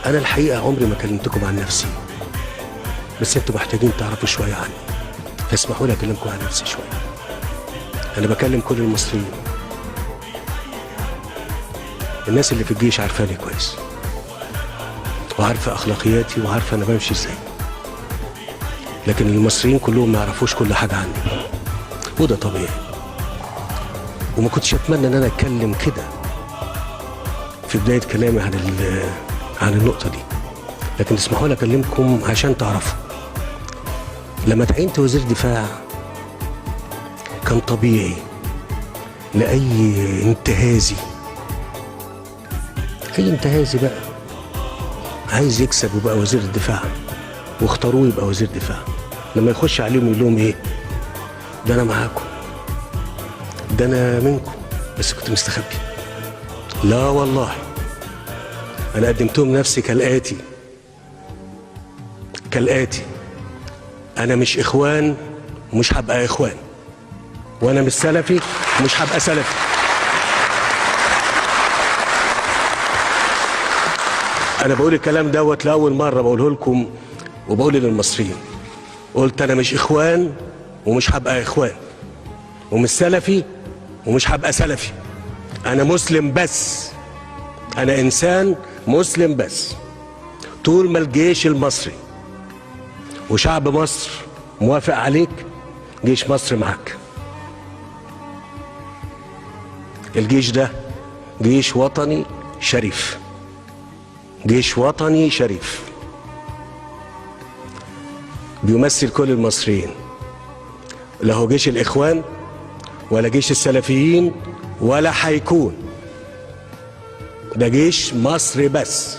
أنا الحقيقة عمري ما كلمتكم عن نفسي، بس انتوا محتاجين تعرفوا شوية عني، فاسمحوا لي أكلمكم عن نفسي شوية. أنا بكلم كل المصريين، الناس اللي في الجيش عارفاني كويس، وعارفة أخلاقياتي، وعارفة أنا بمشي إزاي. لكن المصريين كلهم ما يعرفوش كل حاجة عني، وده طبيعي. وما كنتش أتمنى إن أنا أتكلم كده في بداية كلامي عن النقطة دي، لكن اسمحوا لي أكلمكم عشان تعرفوا. لما تعينت وزير دفاع كان طبيعي لأي انتهازي، أي انتهازي بقى عايز يكسب ويبقى وزير الدفاع، واختاروه يبقى وزير دفاع، لما يخش عليهم يقول لهم ايه؟ ده انا معاكم، ده انا منكم، بس كنت مستخبي. لا والله، انا قدمتهم نفسي كالآتي كالآتي: انا مش اخوان ومش هبقى اخوان، وانا مش سلفي ومش هبقى سلفي. انا بقول الكلام دوت لاول مرة بقوله لكم وبقول للمصريين. قلت انا مش اخوان ومش هبقى اخوان، ومش سلفي ومش هبقى سلفي، انا مسلم بس، انا انسان مسلم بس. طول ما الجيش المصري وشعب مصر موافق عليك، جيش مصر معاك. الجيش ده جيش وطني شريف، جيش وطني شريف بيمثل كل المصريين، لا هو جيش الإخوان ولا جيش السلفيين ولا هيكون، ده جيش مصر بس.